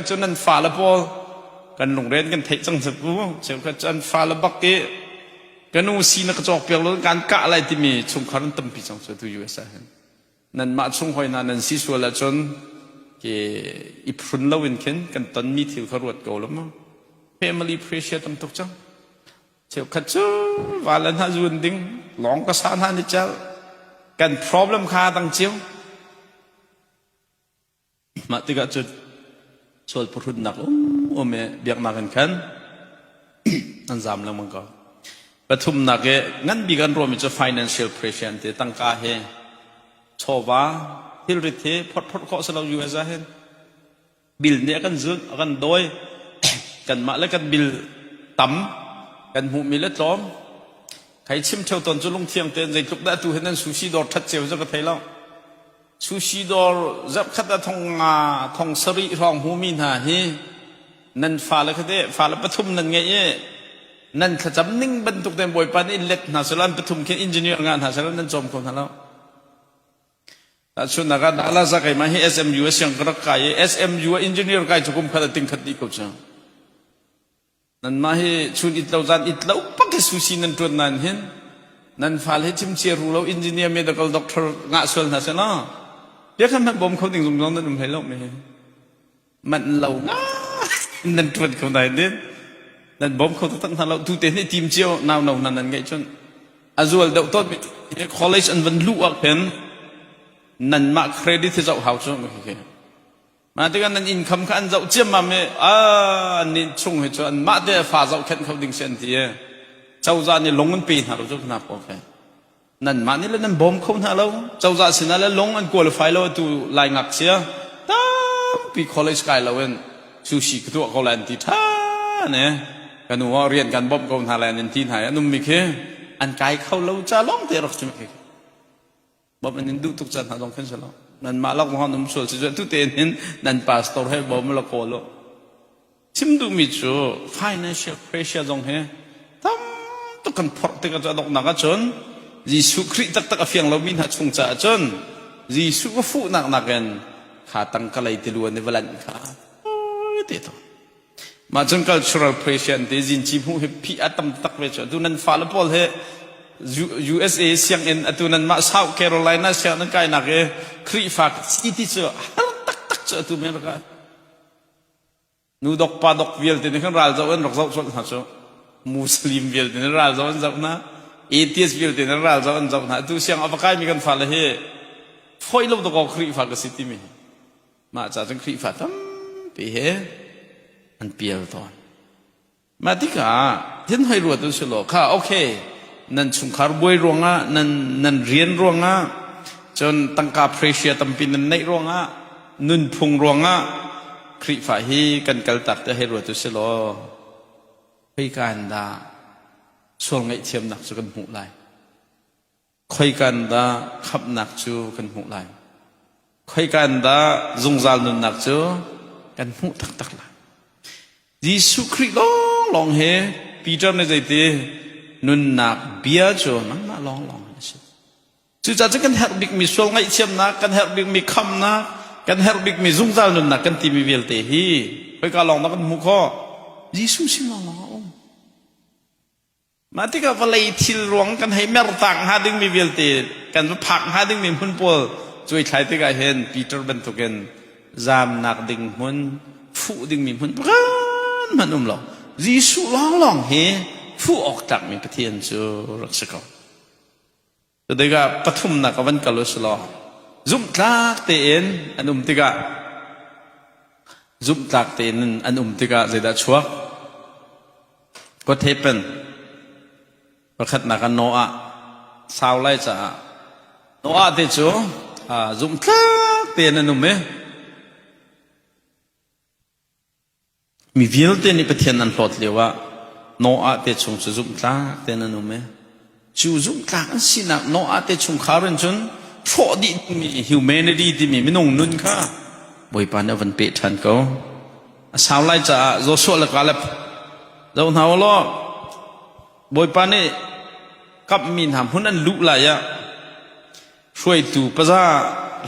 Cu nan fale pawl kan lungren kan theih cang cu cheukhat cu an fale bak i ka nu si na ka cawk piak lo kan kah lai timi chungkhar an tampi cang cu tu US ah hin nanmah chung hoi hna nan si sual ahcun ke i phrun lo in khin kan tonmi thil kha ruat ko lo mu family pressure tam tuk cang cheukhat cu vale hna zun ding lawng ka sa hna ni chal kan problem kha dang cio. Mah tikah cun sual phuhrunnak um um i biaknak in khan an zaam lengmang ko. Pathumnak i ngan bik an ruahmi cu financial pressure an ti. Tangka hi chawva thilrit hi phorh phorh khawh si lo US ah hin. Bill nih a kan zulh, a kan dawi. Kanmah le kan bill tam, kan hmuhmi le tlawm. Khai chim ṭheo tawn cu lungthiang tein zeitluk dah atu hin nan sushi dawr ṭhat cio cu ka thei lo. Sushi dawr zarhkhat ah thong nga thong sarih hrawng hmumi hna hi nan fale kha teh fale pathum nan ngeih i nan thlacam ning bantuk tein Bawipa nih in let hna selaw an pathum khi engineer ngah hna selaw nan cawm kho hna lo. Tahchunhnak ah Dallas ah keimah hi SMU a siang ka rak kai i SMU ah engineer kai cu kum khat a ting khat dih ko cu. Nanmah hi chun it lo zan it lo pak hi sushi nan ṭuan nain hin nan fale hi chimchia ru lo engineer medical doctor ngah sual hna seh law biakam hmanh bawm kho ding zung zong nan um hlei lo mi hi manh lo ngai nan ṭuan kho nain din nan bawm kho taktak hna lo tu te nih team cio nau no hna nan ngeih cun a zual deuh tawn mi college an van luh ah khin nanmah credit hi zoh hau cu Mah tikah nan income kha an zoh ciammam i an nih chung hi cu anmah te fa zohkhenh kho ding si an ti i cozah nih lung an pe hna lo cu hna pawl khi. Nanmah nih le nan bawm kho hna lo. Cozah sinah le lung an qualify lo atu lai ngakchia tampi college kai lo in sushi ka tuah ko lai an ti ṭhan i ka nu ah rian kan bawmh ko hna lai an ti hna i an ummi khi an kai kho lo ca lawng te rak si khi. Bawmh an in duh tuk caan hna zong khin si lo. Nanmah lak zong um sual si cu tu tein hin nan pastor he bawm la kawl u. Chim duhmi cu financial pressure zong hi tam tuk kan phorh tikah cu a donghnak ahcun Jesuh Khrih taktak a fiang lomi hna chung caah cun Jesuh ka fuhnak nakin kha tangka lei tiluan i va lanh kha te to. Mah cun cultural pressure an ti zinci hmuh hi phih a tam tak ve cu atu nan fale pawl hi USA sianginn atu nan mah South Carolina sianginn an kainak i Khrihfa si ti cu har taktak cu atu America nu dok pa dok vialte nih khan ral zoh in rak zoh colh hna cu Muslim vialte nih ral zoh an zoh hna atheist vialte nih ral zoh an zoh hna atu siang a va kaimi kan fale hi foi lo dakaw Khrihfa ka si timi Mah ca cun Khrihfa tampi he an pial tawn. Mah tikah thin hoi ruat u silaw kha okay nan chungkhar buai ruangah nan nan rian ruangah cun tangka pressure tampi nan neih ruangah nunphung ruangah Khrihfa hi kan kaltak te hei ruat u silaw khoika in dah sual ngaihthiamnak cu kan hmuh lai? Khoika in dah khamhnak cu kan hmuh lai? Khoika in dah zungzal nunnak cu kan hmuh taktak lai? Jesuh Khrih lawnglawng he Peter nih zeiti nunnak bia cu nangmah lawnglawng a si. Cucaah cun kan herh bikmi sual ngaihthiamnak, kan herh bikmi khamnak, kan herh bikmi zungzal nunnak kan timi vialte hi khoika lawng dah kan hmuh khawh? Jesuh sin lawnglawng a um. Mah tikah vawlei thil ruang kan hei mertak hnga dingmi vialte kan va phak hnga dingmi hmun pawl cuaithlai tikah hin Peter bantukin zamnak ding hmun fuh dingmi hmun pakhat hmanh um lo. Jesuh lawnglawng hi fuh awk tlakmi Pathian cu rak si ko. Cutikah pathumnak a van kal u silaw zumhtlak tein an um tikah zumhtlak tein an um tikah zeidah chuak? What happened? Pakhatnak ah Noah sau lai caah Noah te cu zumhtlak tein an um i Mi vialte nih Pathian an hlawt lioah Noah te chung cu zumhtlak tein an um i cu zumhtlak an sinak Noah te chungkhar in cun hrawh dih dingmi humanity timi minung nun kha Bawipa nih a van peh ṭhan ko. A sau lai caah Joshua le Caleb zoh hna u law Bawipa nih kamhmi hna hmun an luh lai ah hruaitu paza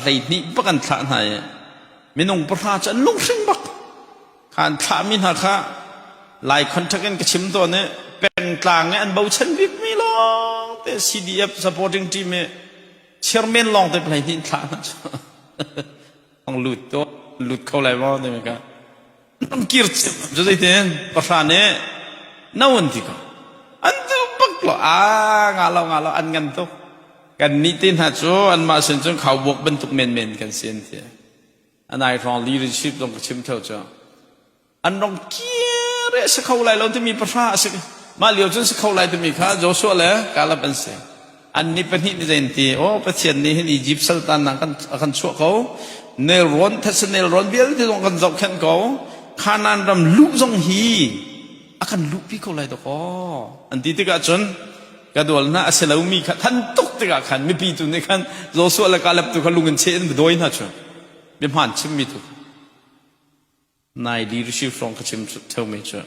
12 bak an thlah hna i minung pahra cu an lunghring bak. An thlahmi hna kha Lai contact in ka chim tawn i pengtlang i an bochan bikmi lawng te CDF supporting team i chairman lawng te plei hnih thlah hna cu hong lut to lut kho lai maw timi ka an kir cu zeitin pahra nih no an ti ko an duh bak lo a nga lo nga lo an ngan tuk kan nih te hna cu anmah sin cun khaubuak bantuk menmen kan si an ti anai hrawng leadership zong ka chim theo cu an rong kir e si kho lai lo timi pahra a si mah lio cun si kho lai timi kha Joshua le Caleb an si an nih pahnih nih zein ti o Pathian nih hin Egypt saltan nak kan a kan chuah ko nelrawn thetse nelrawn vialte zong kan zohkhenh ko Canaan ram luh zong hi a kan luhpi ko lai dakaw an ti tikah cun ka dual hna a si lomi kha than tuk tikah khan mipi tu nih khan Joshua le Caleb tu kha lung in cheh in dawi hna cu bia hmaan chimmi tu nai leadership hrawng ka chim theumi cu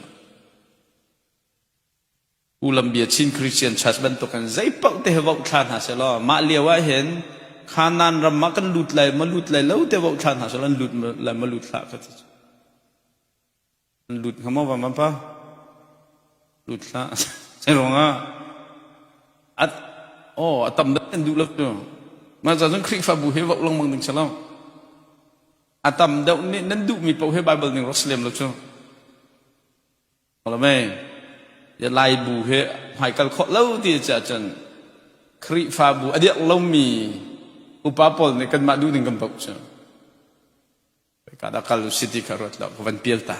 Columbia Chin Christian Church bantukin zei paoh te voh thla hna seh law mah lio ah hin Canaan ram ah kan lut lai ma lut lai lo te voh thla hna seh law an lut lai ma lut hlah ka ti Lut hnga maw va pa? Lut hlah. Zei ruangah? At oh a tam deuh kan duh lo cu. Mah ca cun Khrihfabu hi voh lengmang ding si lo. A tam deuh nih nan duhmi paoh hi Bible ning rak si lem lo cu. Lo mei. Ya Lai bu hi hmaikal khawh lo ti a cun Khrihfabu a dirh lomi upa pawl nih kanmah duh ning kan voh cu. Ka dah kal si ti kha ruat lo ka van pial ta.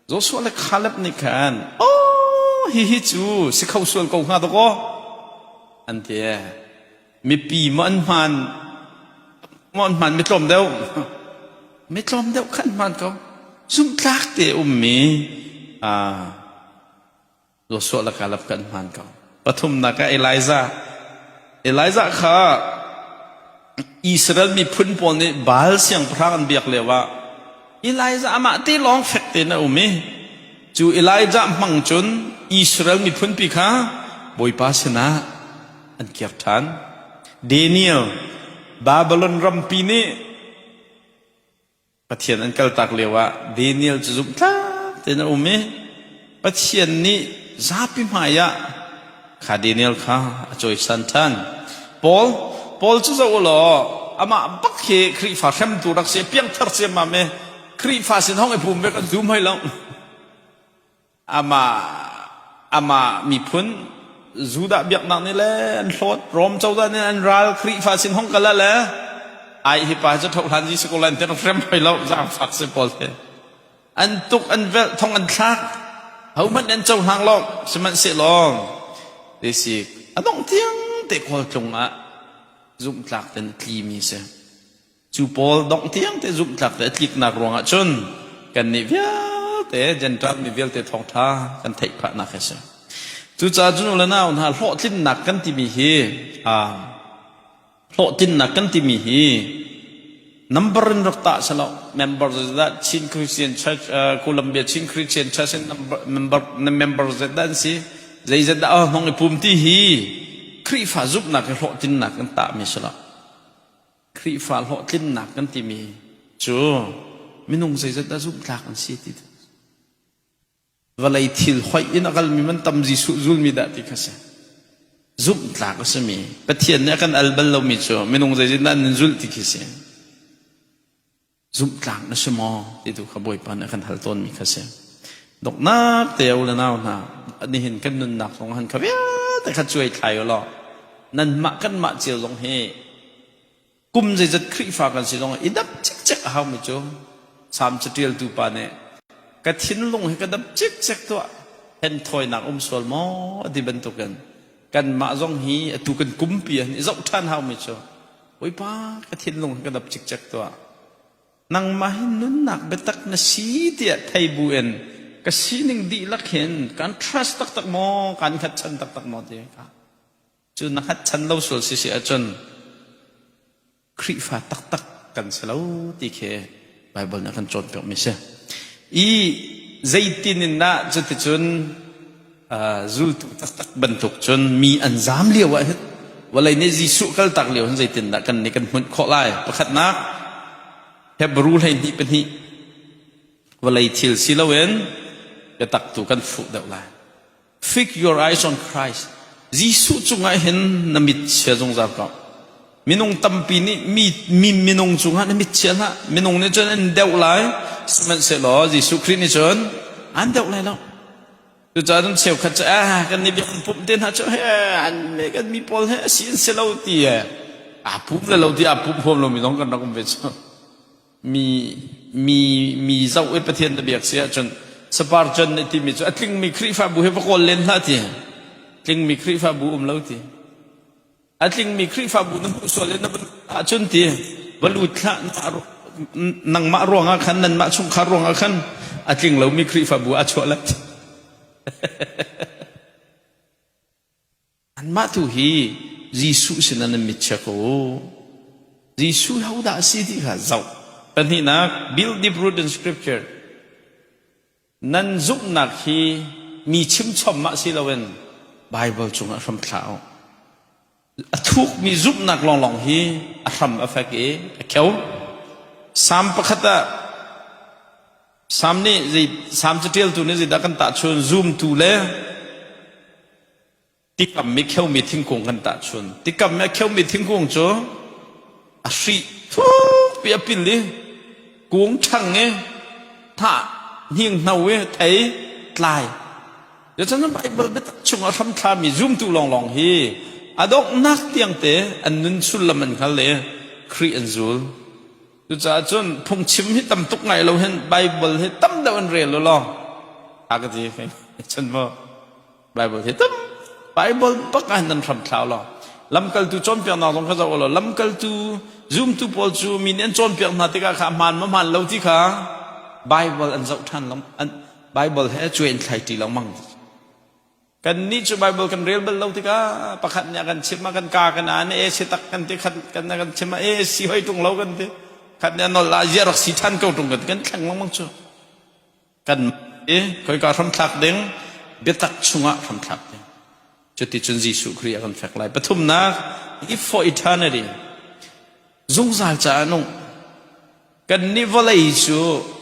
Joshua le Caleb nih khan oh hihi cu si kho sual ko hnga dakaw an ti. Mipi maw an hmaan maw an hmaan mitlawm deuh mitlawm deuh kha an hmaan ko. Zumhtlak te ummi ah Joshua le Caleb kan hmaan ko. Pathumnak ah Elijah. Elijah kha Israel miphun pawl nih Baal siangpahrang an biak lio ah Elijah amah te lawng fek tein a um i cu Elijah hmang cun Israel miphunpi kha Bawipa sinah an kir ṭhan. Daniel Babylon rampi nih Pathian an kaltak lioah Daniel cu zumhtlak tein a um i Pathian nih zapi hmaiah kha Daniel kha a cawisan ṭhan. Paul Paul cu zoh u law amah bak hi Khrihfa hremtu rak si piangthar ciammam i Khrihfa sin hong i pum ve kan zum hoi lo. Amah amah miphun Judah biaknak nih le an hlawt Rom cozah nih an ral Khrihfa sin hong kal ah le ai hi pa cu thohlan Jesuh ko lan ti rak hrem hoi lo zaangfak si pawl te an tuk an velh thong an thlak hohmanh an cohlang lo sihmanhsehlaw si a dongh tiang te khualtlung ah zumhtlak ten tlimi si Cu pawl dongh tiang te zumhtlak te a tliknak ruangah cun kannih vialte Gentile mi vialte thawngṭha kan theih phahnak hi a si. Cucaah cun u le nau hna hlawhtlinnak kan timi hi hlawhtlinnak kan timi hi number in rak tah si lo member zeizah Chin Christian Church Columbia Chin Christian Church in number member member zeizah an si zeizat dah hmang i pum ti hi Khrihfa zumhnak hi hlawhtlinnak kan tahmi si lo Khrihfa hlawhtlinnak kan timi cu minung zeizat dah zumhtlak an si ti vawlei thil hoih in a kalmi man tam Jesuh zulmi dah ti kha si zumhtlak a simi Pathian nih a kan al bal lomi cu minung zeizat dah nan zulh ti khi si zumhtlak na si maw ti tu kha Bawipa nih a kan hal tawnmi kha si doknak te u le nau hna nihin kan nunnak zong han kha vialte kha cuai thlai u law nanmah kanmah cio zong hi kum zeizat Khrihfa kan si zong i dap cikcek a haumi cu Salm caṭialtu pa nih ka thinlung hi ka dap cikcek tuah hlenthawinak um sual maw ti bantukin kanmah zong hi atu kan kumpi ah i zoh ṭhan haumi cu Bawipa ka thinlung hi ka dap cikcek tuah nangmah hi nunnak biatak na si tiah thei bu in ka sining dihlak hin kan trust taktak maw kan hngatchan taktak maw ti ka Cu na hngatchan lo sual si si ahcun Khrihfa taktak kan si lo ti khi Bible nih a kan cawnpiakmi si. I zeitin in dah cuticun zultu taktak bantuk cun mi an zaam lio ah hin vawlei nih Jesuh kaltak lio hin zeitin dah kan nih kan hmunh khawh lai? Pakhatnak Hebrew 12 pahnih. Vawlei thil si loin biatak tu kan fuh deuh lai. Fix your eyes on Christ. Jesuh cungah hin na mit chia zungzal ko. Minung tampi nih mi, mi minung cungah na mit chia hlah. Minung nih cun an deuh lai. Sihmanhsehlaw Jesuh Khrih nih cun an deuh lai lo. Cucaah cun cheukhat cu ah kan nih biakinn pumh te hna cu he an kan mi pawl he a si an si lo ti he aa pum le lo ti aa pum huam lomi zong kan rak um ve cu. Mi mi mi zoh i Pathian na biak si ahcun Spurgeon nih timi cu a tlingmi Khrihfabu hi va kawl len hlah ti. Tlingmi Khrihfabu um lo ti. A tlingmi Khrihfabu na hmuh sual i na va ahcun ti va lut hlah nangmah ruangah khan nanmah chungkhar ruangah khan a tling lomi Khrihfabu a chuah lai. Anmah tu hi Jesuh sinah nan mit chia ko u. Jesuh hodah a si ti kha zoh. Pahnihnak, build deep root in scripture. Nan zumhnak hi mi chimchom ah si loin Baibal cungah hram thla u. A thukmi zumhnak lawnglawng hi a hram a fek i a kheu. Salm pakhat ah Salm nih zei Salm caṭialtu nih zeidah kan tahchun zumtu le tikam i kheumi thingkung kan tahchun. Tikam i a kheumi thingkung cu a hrih thukpi a pil i kung ṭhang i hnah hninghno i thei tlai. Cucun Baibal biatak chungah hramthlami zumtu lawnglawng hi a donghnak tiangte an nun sullam an hngal i Khrih an zul. Cucaah cun phungchim hi tam tuk ngai lo hin Baibal hi tam deuh in rel u law a ka ti cun maw Bible hi tam Bible bak ah nan hram thlau lo lamkaltu cawnpiaknak zong kha zoh law lamkaltu zumtu pawl cu mi nih an cawnpiak hna tikah kha hmaan ma hmaan lo ti kha Bible an zoh ṭhan lo an Bible he cuai in thlai ṭi lengmang kan nih cu Bible kan rel bal lo tikah pakhat nih a kan chim ah kan ka kan an e si tak kan ti khat kan kan chim ah e si hoi ṭung lo kan ti khat nih a nol ah zia rak si ṭhan ko ṭung kan ti kan thleng lengmang cu Kan i khoika hramthlak ding biatak chungah hramthlak ding. Cuticun Jesuh Khrih a kan fek lai. Pathumnak, if for eternity. Zungzal caah nung. Kan nih vawlei cu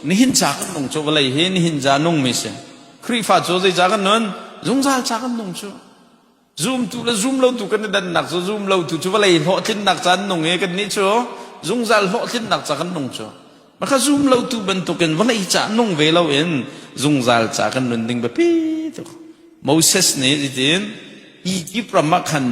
nihin ca kan nung cu vawlei hi nihin ca nungmi si. Khrihfa cu zei ca kan nun? Zungzal ca kan nung cu. Zumtu le zumlotu kan i dannak cu zumlotu cu vawlei hlawhtlinnak ca an nung i kannih cu zungzal hlawhtlinnak ca kan nung cu. Maka zumlotu bantukin vawlei ca nung ve loin zungzal ca kan nun ding biapi tuk. Moses nih hitin Egypt ram ah khan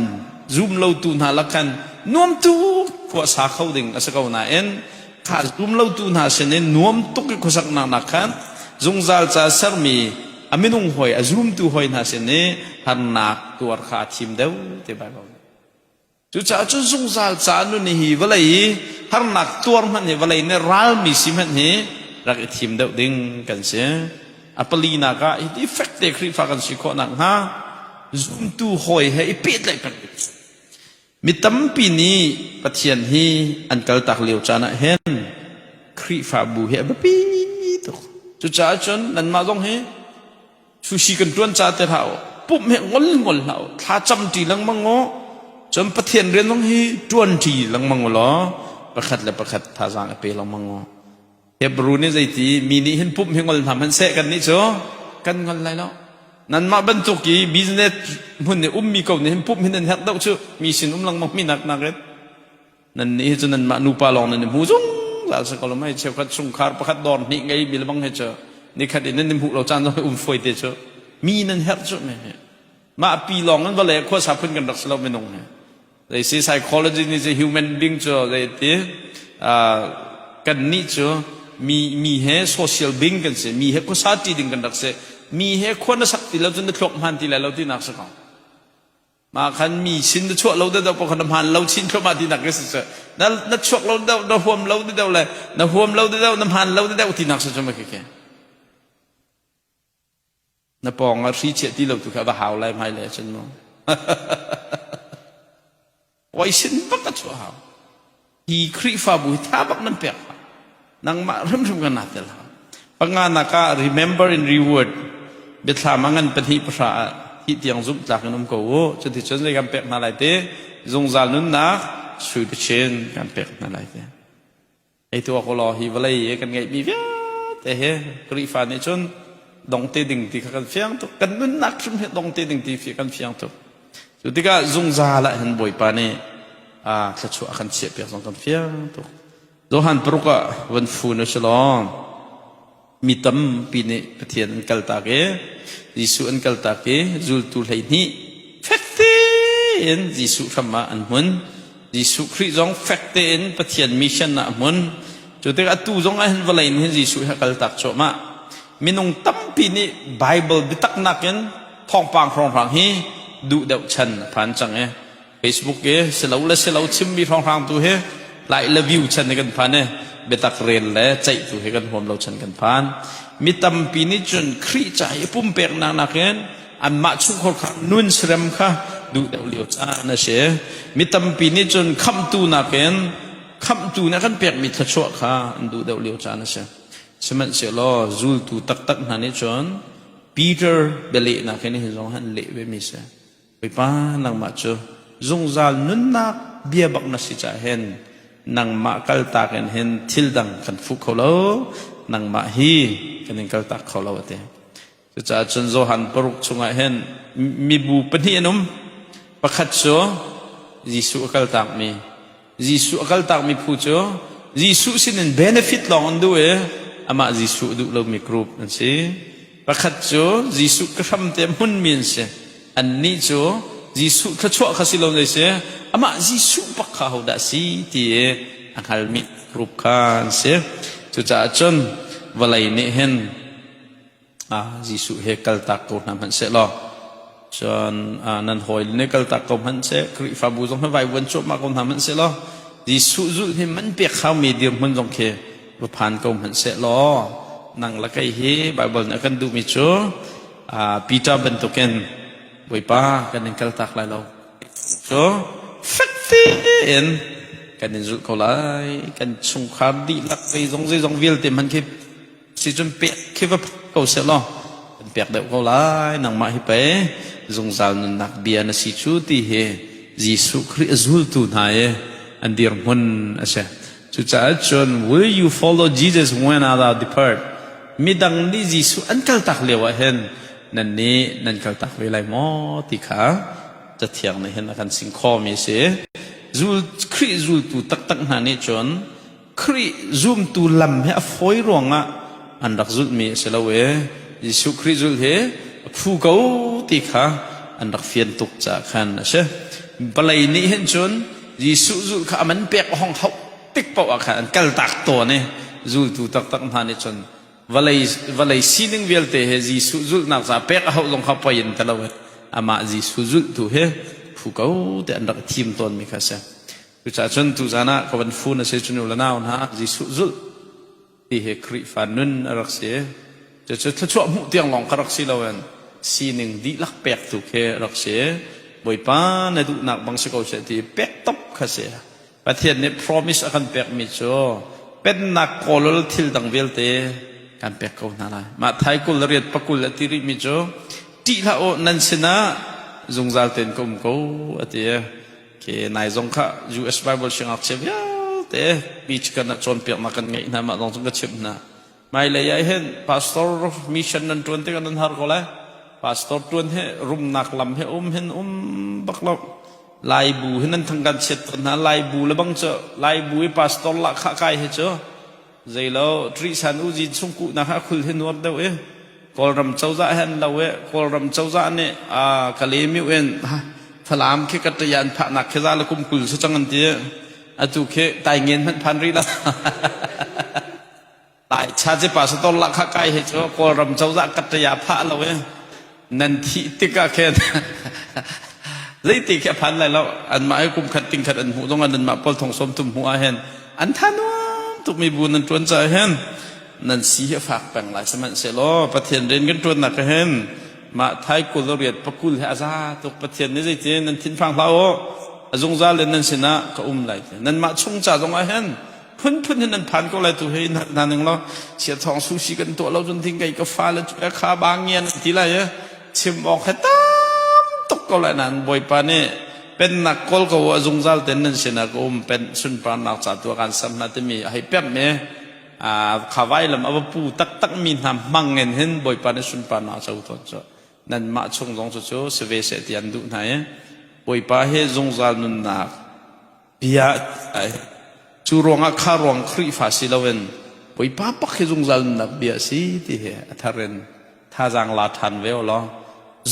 zumlotu hna lak khan nuam tuk khua sa kho ding a si ko nain kha zumlotu hna sinin nuam tuk i khuasaknak nak khan zungzal ca sermi a minung hawi a zumtu hawi hna sin i harnak tuar kha a thim deuh ti Baibal nih. Cucaah cun zungzal ca nun hi vawlei i harnak tuar hmanh hi vawlei nih ralmi si hmanh hi rak i thim deuh ding kan si. A palinak ah hi fekte Khrihfa kan si khawh nakhnga zumtu hawi he i pehtlaih peng ding. Mi tampi nih Pathian hi an kaltak lio caan ah hin Khrihfabu hi a biapi tuk. Cucaah cun nanmah zong hi sushi kan ṭuan ca te hlah u, pumh hi ngol ngol hlah u, thla cam ṭi lengmang u, cun Pathian rian zong hi ṭuan ṭi lengmang u law pakhat le pakhat thazaang i pe lengmang u. Hebrew nih zeiti mi nih hin pumh hi ngol hna hmanh seh kan nih cu kan ngol lai lo. Nanmah bantuk i business hmun i ummi ko nih hin pumh hin nan herh deuh cu mi sin um lengmang mi nak nakin nan nih hi cu nanmah nupa lawng nan i hmu zungzal si ko lo mei cheukhat chungkhar pakhat dawr hnih ngei mi lebang he cu nikhat in nan i hmuh lo caan zong um fawi te cu mi nan herh cu me mah pi lawng in vale khuasa phun kan rak si lo minung he Zei si psychology nih cu human being cu zei ti kan nih cu mi mi he social being kan si mi he khuasa ti ding kan rak si mi he khua na sak ti lo cun na thluak hman ti lai lo ti nak si ko mah khan mi sin na chuah lo deuh pa khan na hman lo chin thluahmah ti nak si cu na na chuak lo deuh na huam lo deuh le na huam lo deuh na hman lo deuh ti nak si cu ma khi khi Na pawng ah hri chiah ti lo tu kha va hau lai hmai le cun mu. Oisin bak a chuah hau. Hi Khrihfabu hi tha bak nan pek hau. Nangmah hrimhrim kan naa tel hau. Panganak ah remember and reward biathlam a ngan pahnih pahra ah hi tiang zumh tlak in um ko u. Cuticun zei kan pek hna lai ti zungzal nunnak sui luchin kan pek hna lai ti. Ei tuak u law hi vawlei i kan ngeihmi vialte. Te he Khrihfa nih cun dong te ding ti kha kan fiang tuk. Kan nunnak hrim hi dong te ding ti fi kan fiang tuk. Cu tikah zungzal ah hin Bawipa nih thluachuah a kan chiahpiak zong kan fiang tuk. Johan paruk ah van fun u si law mi tampi nih Pathian an kaltak i Jesuh an kaltak i zultu 12 fek tein Jesuh hram ah an hmun. Jesuh Khrih zong fek tein Pathian mission ah a hmun. Cu tikah atu zong ah hin vawlei nih hin Jesuh hi a kaltak cuahmah. Minung tampi nih Bible biatak nakin thawngpang hrawnghrang hi duh deuh chan a phan cang i Facebook i silo le silo chimmi hrawnghrang tu hi lai le view chan hi kan phan i biatak rel le ceih tu hi kan huam lo chan kan phan. Mi tampi nih cun Khrih ca i pumpeknak nakin anmah chungkhar kha nun serem kha duh deuh lio caan a si. Mi tampi nih cun khamhtu nakin khamhtu nih a kan pekmi thluachuah kha an duh deuh lio caan a si. Sihmanhsehlaw zultu taktak hna nih cun Peter bialehnak hin hi zong an leh ve mi si. Bawipa nangmah cu zungzal nunnak bia bak na si caah hin nangmah kaltak in hin thil dang kan fuh kho lo nangmah hi kan in kaltak kho lo a ti. Cucaah cun Johan paruk chungah hin mibu pahnih an um. Pakhat cu Jesuh a kaltakmi. Jesuh a kaltakmi phu cu Jesuh sinin benefit lawng an duh i amah Jesuh a duh lomi group an si. Pakhat cu Jesuh ka hramte hmunmi an si. Annih cu Jesuh thluachuah kha si lo zei si amah Jesuh bak kha hodah si ti i a hngalmi group kha an si. Cucaah cun vawlei nih hin Jesuh he kaltak ko hna hmanh seh law cun nan hawi nih kaltak ko hmanh seh Khrihfabu zong hi vaivuan cuahmah ko hna hmanh seh law Jesuh zulh hi man pek haumi dirhmun zong khi va phan ko hmanh seh law nang le kei hi Bible nih a kan duhmi cu Peter bantukin Bawipa kan in kaltak lai lo cu fek tein kan in zulh ko lai kan chungkhar dihlak zeizong zeizong vialte hmanh khi Sicun pek khi va ko seh law kan pek deuh ko lai nangmah hi pei zungzal nunnak bia na si cu ti hi Jesuh Khrih a zultu hna i an dirhmun a si. Cucaah cun will you follow Jesus when others depart? Midang nih Jesuh an kaltak lio ah hin nan nih nan kaltak ve lai maw ti kha cathiang nih hin a kan sing khawmi a si. Zul Khrih zultu taktak hna nih cun Khrih zumtu lam hi a fawi ruangah an rak zulhmi a si lo i Jesuh Khrih zulh hi a phu ko ti kha an rak fian tuk caah khan a si. Vawlei nih hin cun Jesuh zulh kha a man pek a hong hauh tik paoh ah khan an kaltak tawn i zultu taktak hna nih cun vawlei vawlei sining vialte he Jesuh zulhnak caah pek a hauh zong kha poi in ti lo i amah Jesuh zulhtu hi phu ko ti an rak thim tawnmi kha a si. Cucaah cun tuzan ah ka van fun a si cu nu le nau hna Jesuh zulh ti hi Khrihfa nun a rak si. Cucu thluachuah hmuh tiang lawng kha rak si loin sining dihlak pek tu khi a rak si. Bawipa na duhnak bang si ko seh ti pek top kha si. Pathian nih promise a kan pekmi cu pennak kawlol thil dang vialte kan pek ko hna lai. Mah thai kul le riat pakul a ti rihmi cu ṭih hlah u nan sinah zungzal tein ka um ko a ti. Ke nai zong kha US Bible siangngakchia vialte Michigan ah cawnpiaknak kan ngeih hna mah zong cu ka chimh hna. Hmailei ah hin pastor mission nan ṭuan tikah nan har ko lai. Pastor ṭuan hi rumnak lam hi um hin um bak lo. Laibu hi nan thang kan chiat tawn hna. Laibu le bang cu Laibu i pastor lahkhah kai hi cu Zeilo Trisan Uzi chungkuhnak ah khul hi nuar deuh i Kawlram cozah he an lo i Kawlram cozah nih Kalemiu in Falam khi ka ṭaya an phahnak khi za le kum 20 si cang an ti atu khi taingen hmanh phan rih lo Lai cha ci pastor lah kha kai hi cu Kawlram cozah ka ṭaya phah lo i nan thih tikah khin zeiti khi a phan lai lo anmah hi kum khat ting khat an hmuh zong ah nanmah pawl thong sawm thum hmuh ah hin an tha nuam tukmi bu nan ṭuan caah hin nan si hi a fak peng lai sihmanhsehlaw Pathian rian kan ṭuannak ah hin mah thai kul le riat pakul he a za tuk Pathian nih zeitin nan thinphang hlah u a zungzal in nan sinah ka um lai nanmah chung ca zong ah hin phunphun hin nan phan ko lai tu hi hna ning law sia thawng sushi kan tuah lo cun thing kei ka fa le cu kha ba ngian ti lai e chim awk he tam tuk ko lai nan bawipa nih pennak kawl ko a zungzal ten nan sinah ka um pen sunparnak ca tu kan sam hna timi a hei pem me. Kha vailam a va pu taktak mi hna hmang in hin Bawipa nih sunparnak a co tawn cu. Nanmah chung zong cucu si ve seh ti an duh hna i Bawipa hi zungzal nunnak bia cu ruangah kha ruang Khrihfa si loin Bawipa pak hi zungzal nunnak bia a si ti hi a thar in thazaang la ṭhan ve u law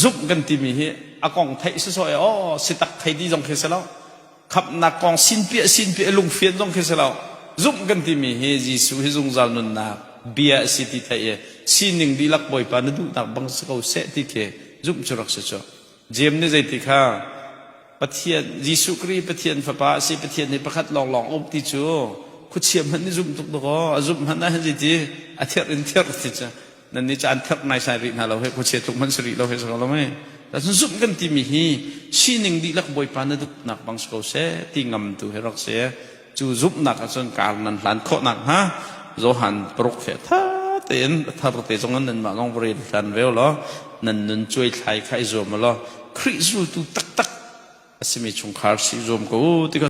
zumh kan timi hi a kong theih sawsawh i aw si tak thei ti zong khi si lo. Khamhnak kong sinpiah sinpiah lungfian zong khi si lo. Zumh kan timi hi Jesuh hi zungzal nunnak bia a si ti theih i sining dihlak Bawipa na duhnak bang si ko seh ti khi zumh cu rak si cu. Jeim nih zeiti kha Pathian Jesuh Khrih Pathian fapa a si Pathian hi pakhat lawnglawng um ti cu khuachia hmanh nih zumh tuk dakaw a zumh hmanh ah hin zeiti a therh in therh ti cu nan nih caan therh naisai rih hna lo he khuachia tluk hmanh si rih lo he si ko lo mei. Cun zumh kan timi hi sining dihlak Bawipa na duhnak bang si ko seh ti ngam tu hi rak si. Cu zumhnak ahcun kar nan hlan khawh nakhnga Johan paruk he tha tein thar te zong in nanmah zong va rel hlan ve law nan nun cuai thlai kha i zuam law Khrih zultu taktak a simi chungkhar si zuam ko u ti kha.